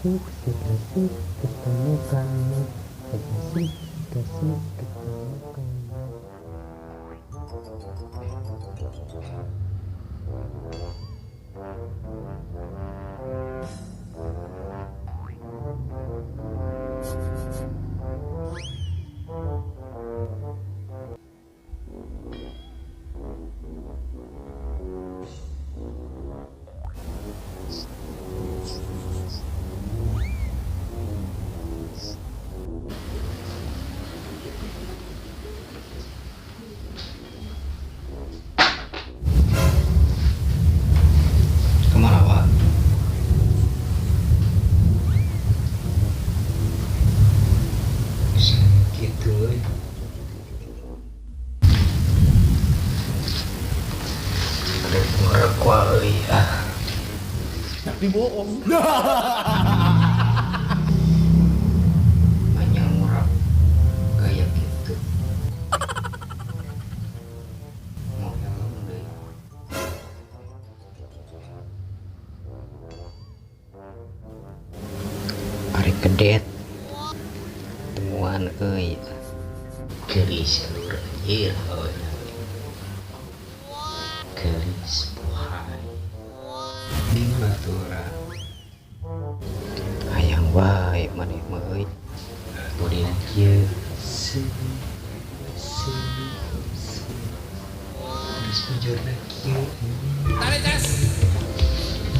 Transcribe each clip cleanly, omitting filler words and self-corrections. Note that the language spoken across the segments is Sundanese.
Kasih, kasih ketemu kamu. Kasih, kasih ketemu kamu. Kemana, Pak? Gitu euy. Ada ngerokok euy ah. Tapi bohong. Banyak ngurap gaya gitu. Mau helm deui. Ari kedet. Temuan euy. Geulis lur anjir euy. Geulis buhay. Di batura. Hayang wae maneh mah euy. Bodina kieu. Se se se. Geus bujurna kieu. Tarik, Ces.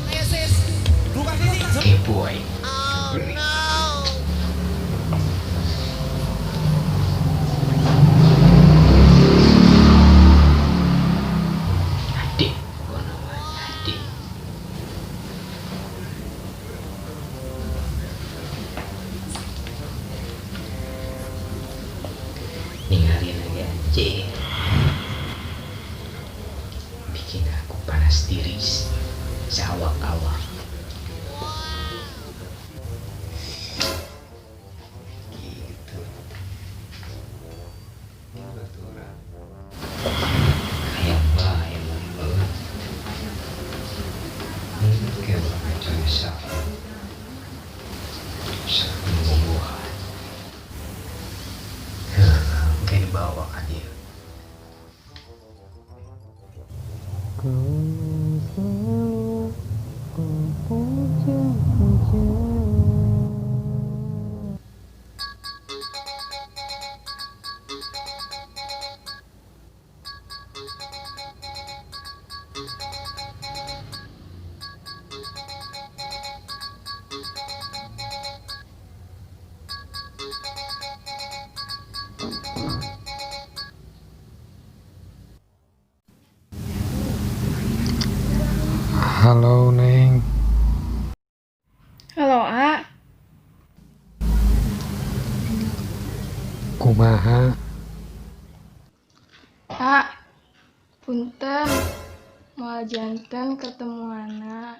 Ayo, Sis. Buka sini. Kepo aing. Oh, no. Adik, pokokna mah adik. Ninggalin lagi anjir. Bikin aku panas tiris. Sawak-awak. Gitu. Ini batura. Kayak wae maneh banget. Kayak banget coy sa. Sa bobogohan. Heuh, kayak dibawa ka dia. Kau selalu ku puja-puja. Halo, Neng. Halo, A. Kumaha? A, punten. Moal janten ketemuanna.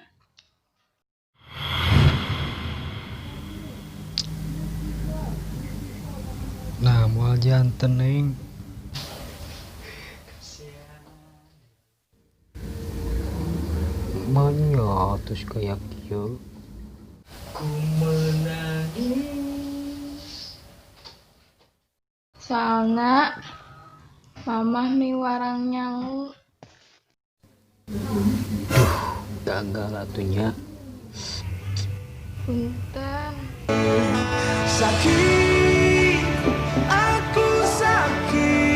Nah, moal janten, Neng. Manya terus kayak kieu. Ku menangis. Soalna mamah miwarang nyangu. Duh, gagal atuh nya. Punten. Sakit, aku sakit.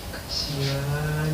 Kasihan.